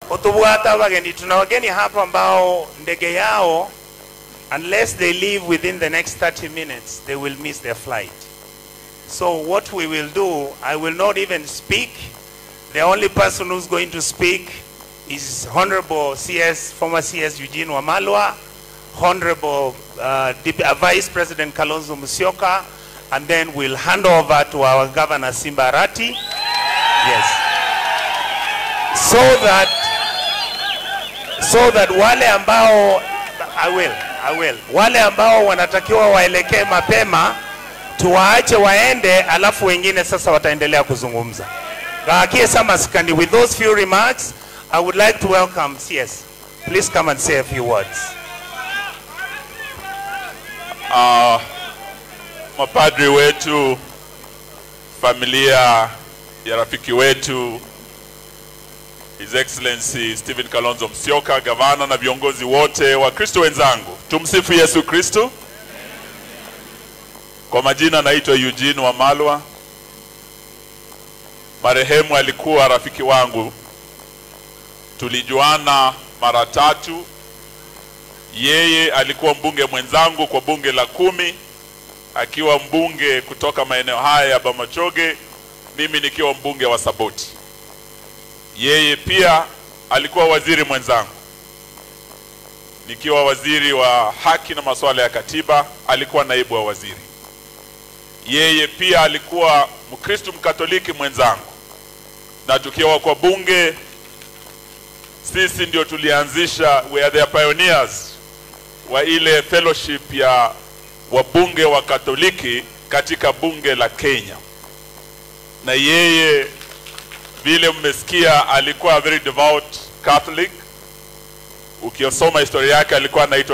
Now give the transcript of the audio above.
Otubwata abageni, tuna wageni hapa ambao ndege yao, unless they leave within the next 30 minutes, they will miss their flight. So what we will do, I will not even speak. The only person who's going to speak is Honorable CS, former CS Eugene Wamalwa, Honorable Vice President Kalonzo Musyoka, and then we'll hand over to our Governor Simba Arati. Yes. So that wale ambao I will. Wale ambao wanatakiwa waelekee mapema tuwaache waende, alafu wengine sasa wataendelea kuzungumza. Gaakie Samaskani, with those few remarks, I would like to welcome CS. Please come and say a few words. Mapadri wetu, familia ya rafiki wetu His Excellency Stephen Kalonzo Musyoka, gavana na viongozi wote wa Kristo wenzangu, tumsifu Yesu Kristo. Kwa majina naitwa Eugene Wamalwa. Marehemu alikuwa rafiki wangu, tulijuana mara tatu. Yeye alikuwa mbunge mwenzangu kwa bunge la 10, akiwa mbunge kutoka maeneo haya ya Bomachoge, mimi nikiwa mbunge wa Saboti. Yeye pia alikuwa waziri mwenzangu, nikiwa waziri wa haki na masuala ya katiba, alikuwa naibu wa waziri. Yeye pia alikuwa Mkristo Mkatoliki mwenzangu, na tukiwa kwa bunge sisi ndio tulianzisha, we are the pioneers wa ile fellowship ya wabunge wa Katoliki katika bunge la Kenya. Na yeye, vile mmesikia, alikuwa very devout Catholic. Ukisoma historia yake, alikuwa anaitwa